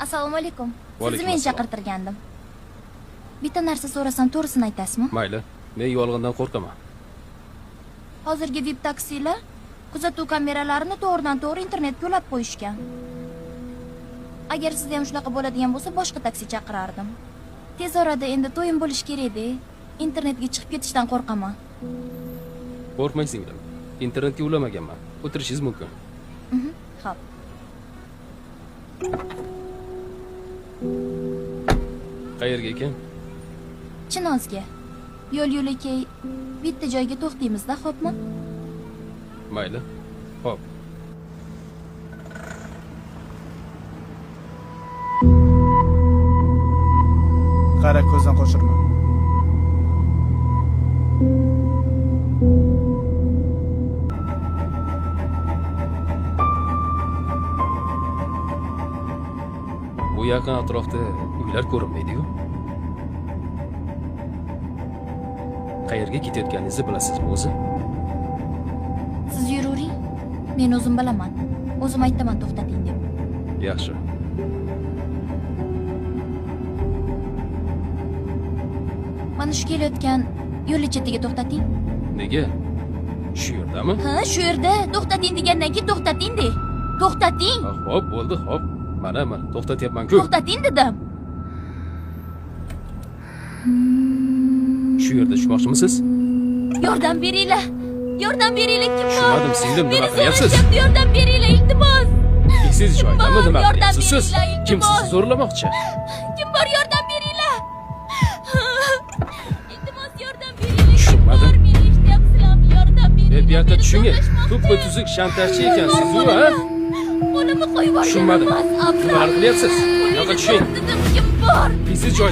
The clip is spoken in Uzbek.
Assalomu alaykum. Va Sizni alaykum men assalom. chaqirtirgandim. Bitta narsa so'rasam, to'g'risini aytasizmi? Mayli, men yolg'ondan qo'rqaman. Hozirgi VIP taksilar kuzatuv kameralarini to'g'ridan to'g'ri internetga ulab qo'yishgan. Agar sizda ham shunaqa bo'ladigan bo'lsa, boshqa taksi chaqirardim. Tez orada endi to'yim bo'lishi kerak-da. Internetga chiqib ketishdan qo'rqaman. Qo'rqmang, singlim. Internetga ulamaganman. O'tirishingiz mumkin. Xo'p. Qayerga ekan? Chinozga. Yo'l yo'lakay bitta joyga to'xtaymiz-da, xo'pmi? Mayli. Xo'p. Qara, ko'zdan qochirma. Bu yaqin atrofda uylar ko'rinmaydi-yu. Qayerga ketayotganingizni bilasizmi o'zi? Siz yuravering. Men o'zim bilaman. O'zim aytaman to'xtating deb. Yaxshi. Mana shu kelayotgan yo'l chetiga to'xtating. Nega? Shu yerdami? Ha, shu yerda to'xtating degandan keyin to'xtating de. To'xtating. Ha, xo'p, bo'ldi, xo'p. Mana, mana, to'xtatyapman-ku. To'xtating dedim. Shu yerda tushmoqchimisiz? Yordam beringlar. Yordam beringlar, kim bor? Tushunmadim, singlim, nima Meni qilyapsiz? zo'rlashyapti, yordam beringlar, iltimos. Esiz joyidami, Kim nima bor? Yordam qilyapsiz siz? beringlar, Kim iltimos. sizni zo'rlamoqchi? Kim bor, yordam beringlar. Iltimos, yordam beringlar. Kim Tushunmadim. bor? Meni eshityapsizlarmi? Yordam beringlar. Bu yoqda Meni tushungi. zo'rlashmoqchi. Tuppa tuzuk shantajchi ekansiz u, ha? Qo'limni qo'yib yuborgan Tushunmadim. emas, ablah. Nima qilyapsiz? Bu yoqqa tushing. Dedim, kim bor? Esiz joyda.